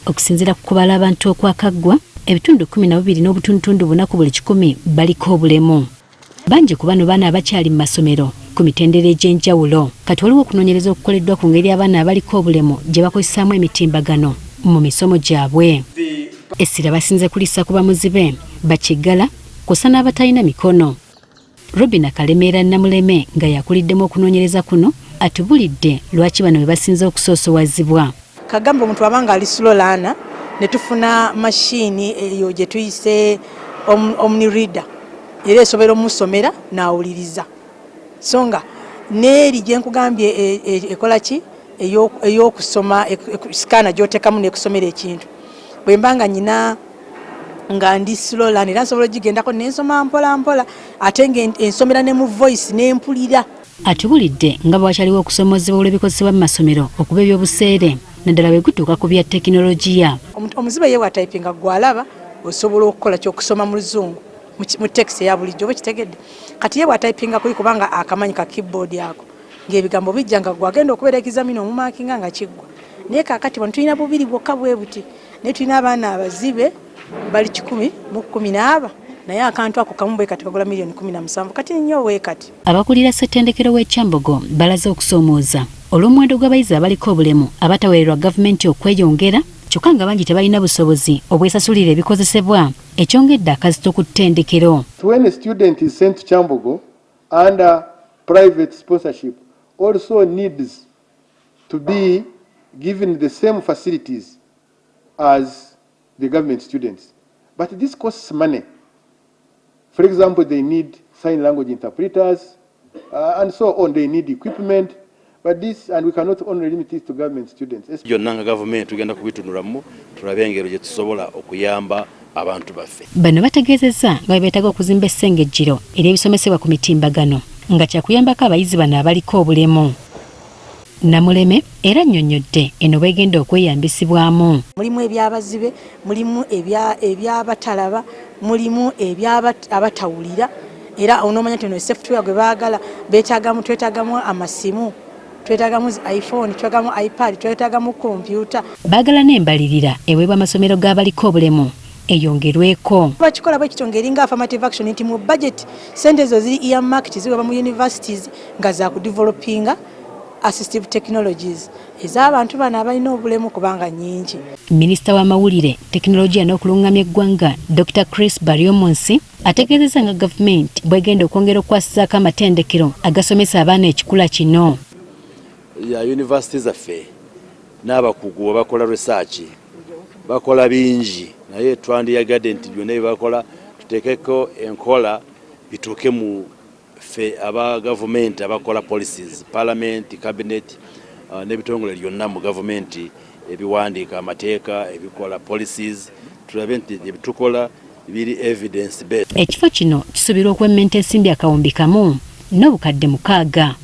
Okusinziira ku kubala abantu okwakaggwa, ebitundu 12.4 ku buli kikumi baliko obulemu. Bangi ku bano baana abakyali mu masomero ku mitendera egy'enjawulo. Kati waliwo okunoonyereza okukoleddwa ku ngeri abaana abaliko obulemu gye bakozesaamu emitimbagano mu misomo gyabwe. Essira basinze kulissa ku bamuzibe, bakiggala kw'ossa n'abatalina mikono. Robina Kalemeera Namuleme nga yakuliddemu okunoonyereza kuno atubulidde lwaki bano be basinze okusoosowazibwa. Kagamba omuntu aba nga ali slow learner ne tufuna mashini eyo gye tuyise omni reader, era esobola omusomera n'awuliriza, so nga n'eri gye nkugambye ekola ki ey'okusoma, scanner gy'oteekamu n'ekusomera ekintu. Bwe mba nga nyina nga ndi slow learner, era nsobola ogigendako nensoma mpola mpola, ate nga ensomera ne mu voice nempulira. Atubulidde nga bwe wakyaliwo okusoomoozebwa olw'ebikozesebwa mu masomero okuba ebyobuseere, naddala bwe gutuuka ku bya tekinologiya. Omuzibe ye watayipinga, gwalaba osobola okukola kyokusoma mu Luzungu mu text eya bulijjo, oba kitegedde. Kati ye bwatayipinga kuli, kubanga akamanyi ka keyboard ako, ng'ebigambo bijja nga gwagenda okubeera examiner omumakinga nga kiggwa. Naye kaakati wano tulina bubiri bwokka bwe buti, naye tulina abaana abazibe bali 114, naye akantu ako kamu bwe kati kagula miliyoni 17. Kati nnyo bwe kati. Abakulira ssettendekero w'e Kyambogo balaze okusoomooza olw'omuwendo gw'abayizi abaliko obulemu abataweererwa gavumenti okweyongera, kyokka nga bangi tebalina busobozi obwesasulira ebikozesebwa, ekyongedde akazito ku ttendekero. When a student is sent to Kyambogo under private sponsorship, also needs to be given the same facilities as the government students. But this costs money. For example, they need sign language interpreters and so on. They need equipment. But this, and we cannot only limit it to government students. Byonna nga gavumenti tugenda kubitunulamu, tulabe engeri gye tusobola okuyamba abantu baffe. Bano bategeezezza nga bwe beetaaga okuzimba essengejjero ery'ebisomesebwa ku mitimbagano nga kyakuyambako abayizi bano abaliko obulemu. Namuleme era annyonnyodde eno bwegenda okweyambisibwamu. Mulimu ebyabazibe, mulimu ebyabatalaba, mulimu ebyabatawulira, era onoomanya nti ono software gwe baagala beetagamu. Twetagamu amasimu, twetagamu zi iPhone, twetagamu iPad, twetagamu kompyuta. Baagala n'embalirira eweebwa amasomero g'abaliko obulemu eyongerweko. Bakikola bwe kityo ng'eringa affirmative action, nti mu budget sente ezo ziri earmarked, ziweebwa mu universities nga za kudevelopinga assistive technologies ez'abantu bano abalina obulemu, kubanga nnyingi. Minisita w'amawulire, tekinologiya n'okulungamya eggwanga, Dr Chris Baryomunsi, ategeezezza nga gavumenti bwegenda okwongera okukwasizaako amatendekero agasomesa abaana ekikula kino. Ya university zaffe n'abakugu abakola research bakola bingi, naye twandiyagadde nti byonna bye bakola tuteekeko enkola bituuke mu ffe aba gavumenti abakola policies, parliament, cabinet n'ebitongole byonna mu gavumenti ebiwandiika amateeka, ebikola policies, tulabe nti ebitukola biri evidence based. Ekifo kino kisuubirwa okwemmenta ensimbi 1,600,000.